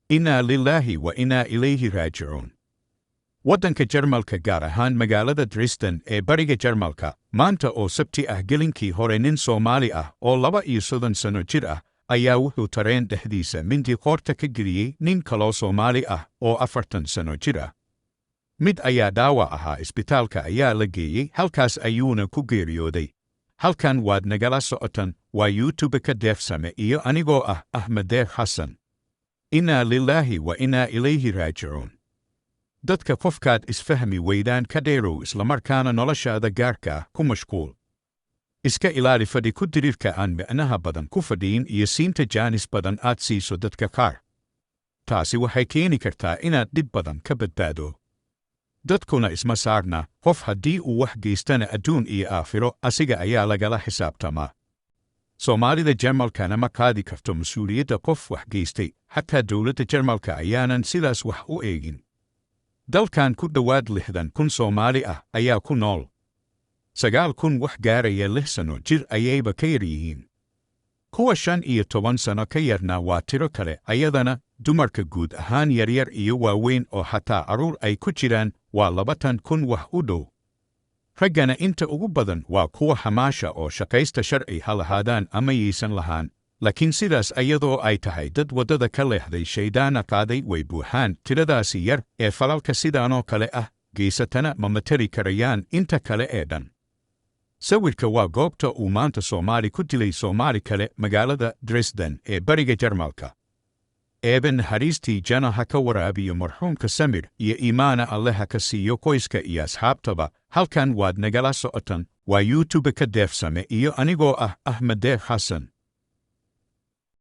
Innaa lilaahi wa innaa ilayhi raajicuun. Waddanka Jarmalka, gaar ahaan magaalada Dresden ee bariga Jarmalka, maanta oo Sabti ah gelinkii hore nin Soomaali ah oo 32 sano jir ah ayaa wuxuu tareen dhexdiisa mindi qoorta ka geliyey nin kaloo Soomaali ah oo 40 sano jir ah. Mid ayaa dhaawac ahaa, isbitaalka ayaa la geeyey, halkaas ayuuna ku geeriyooday. Halkan waad nagala socotan waa YouTube ka Deefsame iyo anigoo ah Axmed Deeq Xasan. Innaa lilaahi wa innaa ilayhi raajicuun. Dadka qofkaad isfahmi weydaan ka dheerow, islamarkaana noloshaada gaarka ah ku mashquul. Iska ilaali fadhi ku dirirka aan micnaha badan ku fadhiyin iyo siinta jaanis badan aad siiso dadka qaar. Taasi waxay keeni kartaa inaad dhib badan ka badbaado. Dadkuna isma saarna. Qof haddii uu wax geystana, adduun iyo aakhiro asiga ayaa lagala xisaabtamaa. Soomaalida Jarmalkana ma qaadi karto mas-uuliyadda qof wax geystay, xataa dowladda Jarmalka ayaanan sidaas wax u eegin. Dalkan ku dhowaad 60,000 Soomaali ah ayaa ku nool. 9,000 wax gaaraya 6 sano jir ayayba ka yar yihiin. Kuwa 15 sano ka yarna waa tiro kale ayadana. Dumarka guud ahaan, yaryar iyo waaweyn oo xataa carruur ay ku jiraan, waa 20,000 wax u dhow. Raggana inta ugu badan waa kuwa xamaasha oo shaqaysta, sharci ha lahaadaan ama yaysan lahaan. Laakiin sidaas ayadoo ay tahay, dad waddada ka leexday, shayddaana qaaday way buuxaan. Tiradaasi yar ee falalka sidaanoo kale ah geysatana ma matali karayaan inta kale ee dhan. Sawirka waa goobta uu maanta Soomaali ku dilay Soomaali kale magaalada Dresden ee bariga Jarmalka. Eebe naxariistii jana ha ka waraabiyo marxuumka, samir iyo iimaana Alle ha ka siiyo qoyska iyo asxaabtaba. Halkan waad nagala socotan waa YouTube ka Deefsame iyo anigoo ah Axmed Deeq Xasan.